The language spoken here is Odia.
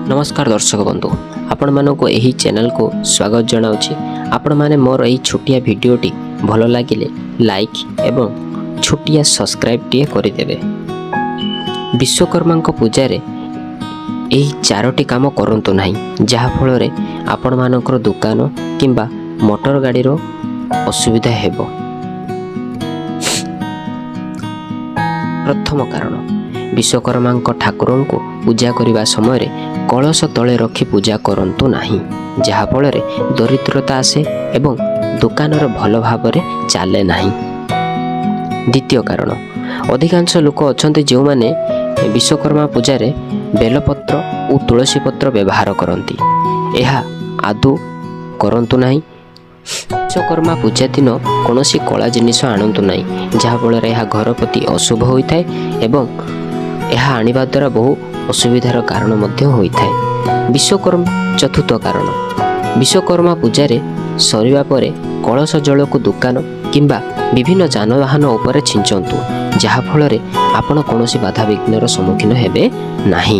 ନମସ୍କାର ଦର୍ଶକ ବନ୍ଧୁ, ଆପଣମାନଙ୍କୁ ଏହି ଚ୍ୟାନେଲକୁ ସ୍ୱାଗତ ଜଣାଉଛି। ଆପଣମାନେ ମୋର ଏହି ଛୋଟିଆ ଭିଡ଼ିଓଟି ଭଲ ଲାଗିଲେ ଲାଇକ୍ ଏବଂ ଛୋଟିଆ ସବସ୍କ୍ରାଇବ୍ ଟିଏ କରିଦେବେ। ବିଶ୍ୱକର୍ମାଙ୍କ ପୂଜାରେ ଏହି ଚାରୋଟି କାମ କରନ୍ତୁ ନାହିଁ, ଯାହାଫଳରେ ଆପଣମାନଙ୍କର ଦୋକାନ କିମ୍ବା ମୋଟର ଗାଡ଼ିର ଅସୁବିଧା ହେବ। ପ୍ରଥମ କାରଣ, ବିଶ୍ୱକର୍ମାଙ୍କ ଠାକୁରଙ୍କୁ ପୂଜା କରିବା ସମୟରେ କଳସ ତଳେ ରଖି ପୂଜା କରନ୍ତୁ ନାହିଁ, ଯାହାଫଳରେ ଦରିଦ୍ରତା ଆସେ ଏବଂ ଦୋକାନର ଭଲ ଭାବରେ ଚାଲେ ନାହିଁ। ଦ୍ୱିତୀୟ କାରଣ, ଅଧିକାଂଶ ଲୋକ ଅଛନ୍ତି ଯେଉଁମାନେ ବିଶ୍ୱକର୍ମା ପୂଜାରେ ବେଲପତ୍ର ଓ ତୁଳସୀ ପତ୍ର ବ୍ୟବହାର କରନ୍ତି। ଏହା ଆଦୌ କରନ୍ତୁ ନାହିଁ। ବିଶ୍ୱକର୍ମା ପୂଜା ଦିନ କୌଣସି କଳା ଜିନିଷ ଆଣନ୍ତୁ ନାହିଁ, ଯାହାଫଳରେ ଏହା ଘର ପ୍ରତି ଅଶୁଭ ହୋଇଥାଏ ଏବଂ ଏହା ଆଣିବା ଦ୍ୱାରା ବହୁ ଅସୁବିଧାର କାରଣ ମଧ୍ୟ ହୋଇଥାଏ। ବିଶ୍ୱକର୍ମା ଚତୁର୍ଥ କାରଣ, ବିଶ୍ୱକର୍ମା ପୂଜାରେ ସରିବା ପରେ କଳସ ଜଳକୁ ଦୋକାନ କିମ୍ବା ବିଭିନ୍ନ ଯାନବାହନ ଉପରେ ଛିଞ୍ଚନ୍ତୁ, ଯାହାଫଳରେ ଆପଣ କୌଣସି ବାଧାବିଘ୍ନର ସମ୍ମୁଖୀନ ହେବେ ନାହିଁ।